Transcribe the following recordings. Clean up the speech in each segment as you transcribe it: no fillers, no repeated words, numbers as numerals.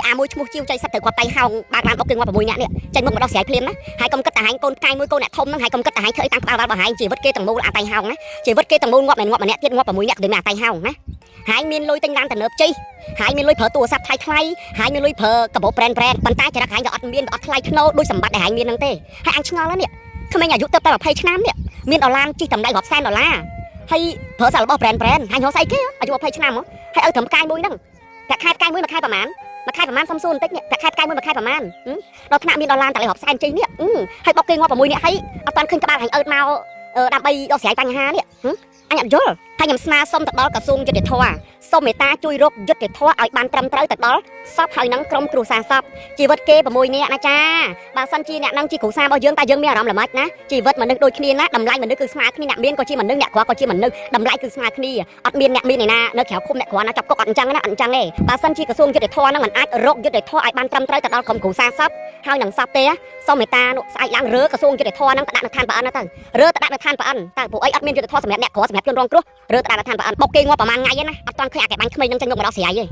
អាមួយឈ្មោះជាវចៃសិតត្រូវគាត់តៃហោងបើកឡានបុកគេងាប់6នាក់នេះចេញមុខមកដោះស្រាយភ្លាមណាហើយកុំគិតតែហែងកូនផ្កាយមួយកូនអ្នកធំហ្នឹងហើយកុំគិតតែហែងធ្វើអីតាមក្បាលវ៉ាល់របស់ហែងជីវិតគេទាំងមូលអាតៃហោងណាជីវិតគេទាំងមូលងាប់មិនងាប់ម្នាក់ទៀតងាប់6នាក់ទៅមានអាតៃហោងណាហើយមានលុយទិញឡានទំនើបជិះហើយមានលុយប្រើទូរស័ព្ទថ្លៃថ្លៃហើយមានលុយប្រើកាបូប brand brand ប៉ុន្តែចរិតហែងក៏អត់មានអត់ថ្លៃថ្នូរដូចសម្បត្តិដែលហែងមានហ្នឹងទេហើយអញឆ្ងល់ហ្នឹងនេះក្មេងអាយុទៅតែ20ឆ្នាំនេះមានដុល្លារជិះតម្លៃរាប់សែនដុល្លារហើយប្រើសាររបស់ brand brand ហើយរកស្អីគេអាយុ20ឆ្នាំហើយឲ្យត្រឹមផ្កាយមួយហ្នឹងតែខែផ្កាយមួយមួយខែប្រហែលមួយខែប្រហែលសុំសួរបន្តិចនេះតែខែផ្កាយមួយមួយខែប្រហែលដល់ថ្នាក់មានដុល្លារតម្លៃរាប់សែនជិះនេះហើយបុកគេងាប់6នាក់ហើយអត់តាន់ឃើញក្បាលហែងអើតមកដើម្បីដោះស្រាយបញ្ហានេះអញអត់យល់ហើយខ្ញុំស្នើសុំទៅដល់ក្រសួងយុត្តិធម៌សូមមេត្តាជួយរកយុត្តិធម៌ឲ្យបានត្រឹមត្រូវទៅដល់សពហើយនឹងក្រុមគ្រួសារសពជីវិតគេ6នាក់ណាចាបើសិនជាអ្នកនឹងជាគ្រួសាររបស់យើងតែយើងមានអារម្មណ៍ល្មិចណាជីវិតមនុស្សដូចគ្នាណាតម្លៃមនុស្សគឺស្មើគ្នាអ្នកមានក៏ជាមនុស្សអ្នកក្រក៏ជាមនុស្សតម្លៃគឺស្មើគ្នាអត់មានអ្នកមានឯណានៅក្រៅឃុំអ្នកក្រណាចាប់គុកអត់អញ្ចឹងណាអត់អញ្ចឹងទេបើសិនជាក្រសួងយុត្តិធម៌នឹងមិនអាចរកយុត្តិធម៌ឲ្យបានត្រឹមត្រូវទៅដល់ក្រុមគ្រួសារសពហើយនឹងសពទេសូមមេត្តានោះស្អែកឡើងរើក្រសួងយុត្តិធម៌នឹងទៅដាក់នៅឋានប្រអិនទៅរើទៅដាក់នៅឋានប្រអិនតើពួកអីអត់មានយុត្តិធម៌សម្រាប់អ្នកក្រសម្រាប់ជនរងគ្រោះរើទៅដាក់នៅឋានប្រអិនបុកគេងាប់ប្រហែលថ្ងៃណាអត់ទាន់ឃើញអាកែបាញ់ក្មេងនឹងចេញមុខមកដល់ស្រាយទ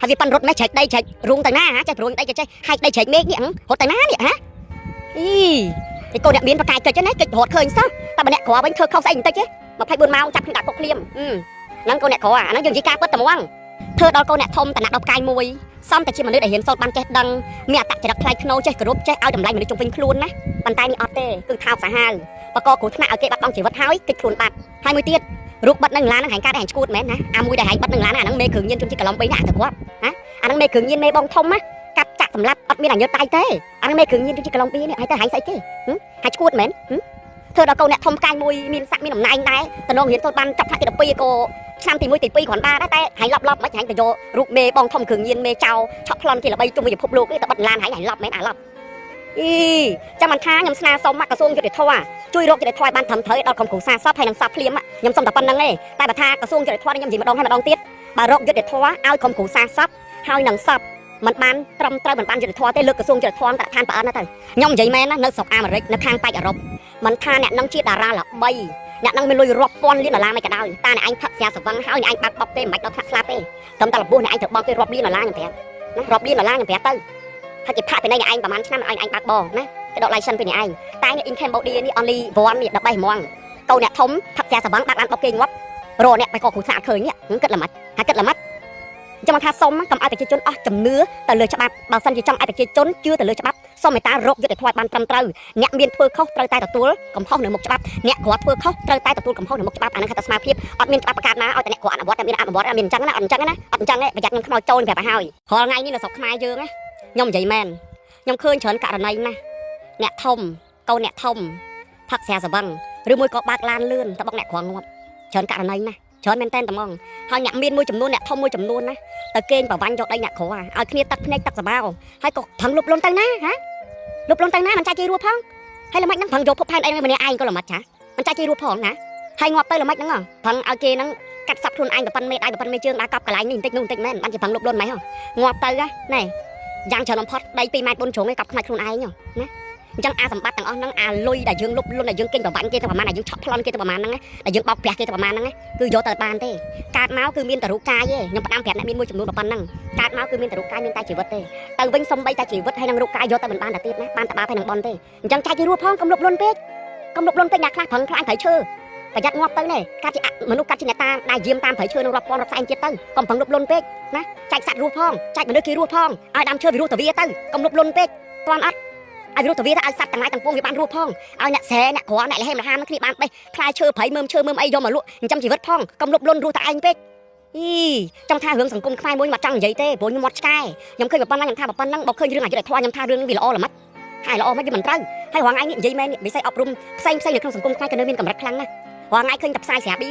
េហើយវាប៉ិនរត់ម៉េះច្រែកដីច្រែករូងទៅណាចេះព្រួយដីចេះហែកដីច្រែកមេឃនេះរត់ទៅណានេះហ៎អីឯកូនអ្នកមានប្រកាយកិច្ចណាកិច្ចរត់ឃើញសោះតែបើអ្នកក្រវិញធ្វើខុសស្អីបន្តិចទេ24ម៉ោងចាប់ខ្ញុំដាក់គុកភ្លាមហ្នឹងកូនអ្នកក្រអាហ្នឹងយើងនិយាយការពិតតែហ្មងធ្វើដល់កូនអ្នកធំតំណាក់ដល់ផ្កាយមួយសំតែជាមនុស្សដែលរៀនសូត្របានចេះដឹងមានអត្តចរិតថ្លៃថ្នូរចេះគោរពចេះឲ្យតម្លៃមនុស្សជុំវិញខ្លួនណាប៉ុន្តែនេះអត់ទេគឺថោកសាហាវបកគ្រោះថ្នាក់ឲ្យគេបាត់បង់ជីវិតហើយគេចខ្លួនបាត់ហើយមួយទៀតរូបបិទនឹងឡានហ្នឹងហែងកាត់ហែងឈួតមែនណាអាមួយដែលហែងបិទនឹងឡានអាហ្នឹងមេគ្រឿងញៀនជនជាតិកឡុំបីណាអាទៅគាត់ណាអាហ្នឹងមេគ្រឿងញៀនមេបងធំណាកាត់ចាក់សម្លាប់អត់មានអាញើតដៃទេអាហ្នឹងមេគ្រឿងញៀនជនជាតិកឡុំប៊ីនេះហើយទៅហែងស្អីគេហែងឈួតមែនធ្វើដល់កូនអ្នកធំផ្កាយមួយមានស័ក្តិមានអំណាចដែរតំណងរៀនសូត្របានចាប់ថ្នាក់ទី12ក៏ឆ្នាំទី1ទី2គ្រាន់បានដែរតែហែងឡប់ឡប់មិនហែងទៅយករូបមេបងធំគ្រឿងញៀនមេចៅឆក់ប្លន់គេល្បីជុំវិញពិភពលោកទេតែបិទឡានហែងហែងឡប់មែនអាឡប់អីចាំមិនថាខ្ញុំស្នើសុំក្រសួងយុត្តិធម៌ជួយរកយុត្តិធម៌ឲ្យបានត្រឹមត្រូវដល់ក្រុមគ្រួសារសពហើយនឹងសពភ្លាមខ្ញុំសុំតែប៉ុណ្្នឹងឯងតែបើថាក្រសួងយុត្តិធម៌ខ្ញុំនិយាយម្ដងហើយម្ដងទៀតបើរកយុត្តិធម៌ឲ្យក្រុមគ្រួសារសពហើយនឹងសពមិនបានត្រឹមត្រូវមិនបានយុត្តិធម៌ទេលើកក្រសួងយុត្តិធម៌តឋានប្រអិនទៅខ្ញុំនិយាយមែនណានៅស្រុកអាមេរិកនៅខាងប៉ែកអឺរ៉ុបមិនថាអ្នកនឹងជាតារាល្បីអ្នកនឹងមានលុយរាប់ពាន់លានដុល្លារមិនក៏ដោយតាអ្នកឯងផឹកស្រាសវឹងហើយអ្នកឯងបាក់បោកទេមិនបាច់ដល់ថ្នាក់ស្លាប់ទេត្រឹមតែរបួសអ្នកឯងត្រូវបង់គេរាប់លានដុល្លារខ្ញុំប្រាប់ណារាប់លានដុល្លារខ្ញុំប្រាប់ទៅហើយគេផាកពីអ្នកឯងប្រហែលឆ្នាំឲ្យឯងបាក់បងណាគេដក license ពីអ្នកឯងតែនេះ in Cambodia នេះ only one នេះ13ហ្មងកូនអ្នកធំផឹកស្រាសវឹងបាក់ឡានបុកគេងាប់រកអ្នកបៃកគ្រូសាអត់ឃើញនេះគិតល្មិចហើយគិតល្មិចចាំថាសុំកុំឲ្យប្រជាជនអស់ជំនឿទៅលើច្បាប់បើសិនជាចង់ឲ្យប្រជាជនជឿទៅលើច្បាប់សូមមេត្តារកយុត្តិធម៌ឲ្យបានត្រឹមត្រូវអ្នកមានធ្វើខុសត្រូវតែទទួលកំហុសនៅមុខច្បាប់អ្នកគ្រាន់ធ្វើខុសត្រូវតែទទួលកំហុសនៅមុខច្បាប់អានឹងគេថាស្មារភាពអត់មានច្បាប់ប្រកាសណាឲ្យតែអ្នកគ្រាន់អនុវត្តតែមានអនុវត្តអត់មានអញ្ចឹងណាអត់អញ្ចឹងណាអត់អញ្ចឹងទេប្រយ័ត្នខ្ញុំខ្មោចចូលប្រាប់ឲ្យហើយរាល់ថ្ងៃនេះនៅស្រុកខ្មែរយើងណាខ្ញុំនិយាយមែនខ្ញុំឃើញច្រើនករណីណាស់អ្នកធំកូនអ្នកធំផឹកស្រាសវឹងឬមួយក៏បើកឡានលឿនតបុកអ្នកគ្រាន់ងាប់ច្រើនករណីណាស់ច្រើនមែនតែនត្មងហើយអ្នកមានមួយចំនួនអ្នកធំមួយចំនួនណាទៅកេងប្រវាញ់យកដីអ្នកក្រឲ្យគ្នាទឹកភ្នែកទឹកសបោហើយក៏ប្រឹងលុបលុនទៅណាហ៎លុបលុនទៅណាមិនចាច់គេរស់ផងហើយល្មិចហ្នឹងប្រឹងយកភពផែនអីម្នាក់ឯងក៏ល្មិចចាមិនចាច់គេរស់ផងណាហើយងាប់ទៅល្មិចហ្នឹងប្រឹងឲ្យគេហ្នឹងកាត់សាប់ខ្លួនឯងប្រប៉ិនមេដៃប្រប៉ិនមេជើងដើរកប់កន្លែងនេះបន្តិចនោះបន្តិចមែនបានជាប្រឹងលុបលុនម៉េចហ៎ងាប់ទៅណែយ៉ាងច្រើនបំផុតដី2ម៉ែត្រ4ជ្រុងឯងកប់ខ្មាច់ខ្លួនឯងណាអញ្ចឹងអាសម្បត្តិទាំងអស់ហ្នឹងអាលុយដែលយើងលុបលុនដែលយើងកេងប្រវាញ់គេទៅប្រហែលដែលយើងឆក់ប្លន់គេទៅប្រហែលហ្នឹងដែលយើងបោកប្រាស់គេទៅប្រហែលហ្នឹងគឺយកទៅបានទេកើតមកគឺមានតែរូបកាយទេខ្ញុំផ្ដាំប្រាប់អ្នកមានមួយចំនួនប៉ុណ្ណឹងកើតមកគឺមានតែរូបកាយមានតែជីវិតទេទៅវិញសំបីតែជីវិតហើយនឹងរូបកាយយកទៅមិនបានតែទៀតណាបានតែបាបហើយនឹងបនទេអញ្ចឹងចាច់គេរស់ផងកុំលុបលុនពេកកុំលុបលុនពេកអ្នកខ្លះប្រឹងខ្លាញ់ព្រៃឈើប្រយ័ត្នងាប់ទៅណែកាត់ជាមនុស្សកាត់ជាអ្នកតាដែលយាមតាមព្រៃឈើនឹងរាប់ពាន់រាប់សែនជាតិទៅកុំប្រឹងលុបលុនពេកណាចែកសត្វរស់ផងចែកមនុស្សគេរស់ផងឲ្យដើមឈើវារស់ទៅវាទៅកុំលុបលុនពេកតាន់អត់ឲ្យរស់ទៅវាទៅឲ្យសត្វទាំងឡាយទាំងពួងវាបានរស់ផងឲ្យអ្នកស្រែអ្នកក្រអ្នកលហេមលហាមគ្នាបានបេះផ្លែឈើព្រៃមើមឈើមើមអីយកមកលក់ចិញ្ចឹមជីវិតផងកុំលុបលុនរស់តែឯងពេកអីចង់ថារឿងសង្គមខ្មែរមួយមកចង់និយាយទេព្រោះខ្ញុំមកឆ្កែខ្ញុំឃើញប៉ុណ្ណឹងខ្ញុំថាប៉ុណ្ណឹងបើឃើញរឿងអយុត្តិធម៌ខ្ញុំថារឿងវាល្អល្មិចហើយល្អមិនវាមិនត្រូវហើយរងថ្ងៃនេះនិយាយមែនវិស័យអប់រំផ្សេងផ្សេងនៅក្នុងសង្គមខ្មែរក៏នៅមានកម្រិតខ្លាំងណាស់រងថ្ងៃឃើញតែផ្សាយស្រាបៀ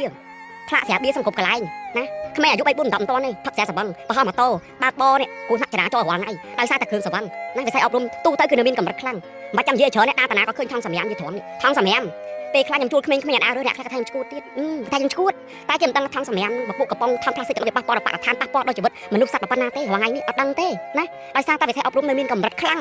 ផ្លាកស្រាបៀសង្គមកន្លែងណាក្មេងអាយុ3 4 10តនេះផឹកស្រាសវឹងបោះម៉ូតូបើកបរនេះគូថ្នាក់ចរាចរណ៍រាល់ថ្ងៃដោយសារតែគ្រឿងសវឹងណាវិស័យអប់រំទូទៅគឺនៅមានកម្រិតខ្លាំងមិនចាំនិយាយច្រើនអ្នកដាតាណាក៏ឃើញថងសម្រាមយីត្រង់នេះថងសម្រាមពេលខ្លះខ្ញុំជួលក្មេងៗអត់អើរើអ្នកខ្លះក៏ថាខ្ញុំឈួតទៀតថាខ្ញុំឈួតតែគេមិនដឹងថងសម្រាមបពុកកំប៉ុងថងផ្លាស្ទិកទៅវាប៉ះពាល់ដល់បរិស្ថានប៉ះពាល់ដល់ជីវិតមនុស្សសត្វប៉ុណ្ណាទេរាល់ថ្ងៃនេះអត់ដឹងទេណាដោយសារតែវិស័យអប់រំនៅមានកម្រិតខ្លាំ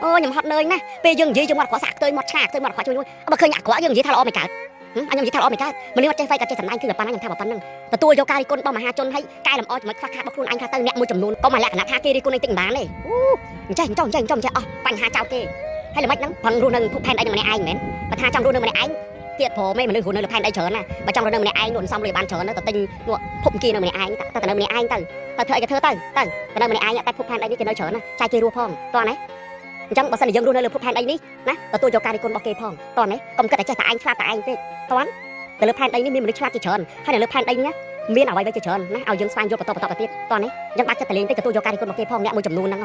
ងអូខ្ញុំហត់នឿយណាស់ពេលយើងនិយាយយើងមកអាក្រក់សាក់ខ្ទើយមកឆ្ងាខ្ទើយមកអាក្រក់ជួយបើឃើញអាក្រក់យើងនិយាយថាល្អមិនកើត អញខ្ញុំនិយាយថាល្អមិនកើតមនុស្សអត់ចេះវាយក៏ចេះសម្ដែងគឺប៉ុណ្ណាខ្ញុំថាប៉ុណ្ណឹងទទួលយកការរិះគន់របស់មហាជនហើយកែលម្អចំណុចខ្វះខាតរបស់ខ្លួនឯងខ្លះទៅអ្នកមួយចំនួនកុំឲ្យលក្ខណៈថាគេរិះគន់ឯងតិចមិនបានទេអូអញ្ចេះអញ្ចោះអញ្ចេះអញ្ចោះអញ្ចេះអស់បញ្ហាចោលគេហើយល្មិចហ្នឹងប្រឹងរស់នៅភពផែនដីនឹងម្នាក់ឯងមែនបើថាចង់រស់នៅម្នាក់ឯងទៀតព្រមឯងមនុស្សរស់នៅលើផែនដីច្រើនណាបើចង់រស់នៅម្នាក់ឯងនោះសំលុយបានច្រើនទៅទិញនោះភពគីនៅម្នាក់ឯងទៅទៅនៅម្នាក់ឯងទៅទៅធ្វើអីក៏ធ្វើទៅទៅទៅនៅម្នាក់ឯងតែភពផែនដីនេះគេនៅច្រើនណាចាយគេរស់ផងតោះណាអញ្ចឹងបើសិនជាយើងរស់នៅលើភពផែនដីនេះណាទទួលយកការរិះគន់របស់គេផងតោះណាកុំគិតតែចេះតែឯងឆ្លាតតែឯងពេកតោះទៅលើផែនដីនេះមានមនុស្សឆ្លាតជាច្រើនហើយនៅលើផែនដីនេះមានអ្វីៗជាច្រើនណាឲ្យយើងស្វែងយល់បន្តបន្តទៅទៀតតោះនេះអញ្ចឹងបាច់ចិត្តតលេងតិចទទួលយកការរិះគន់របស់គេផងអ្នកមួយចំនួនហ្នឹង។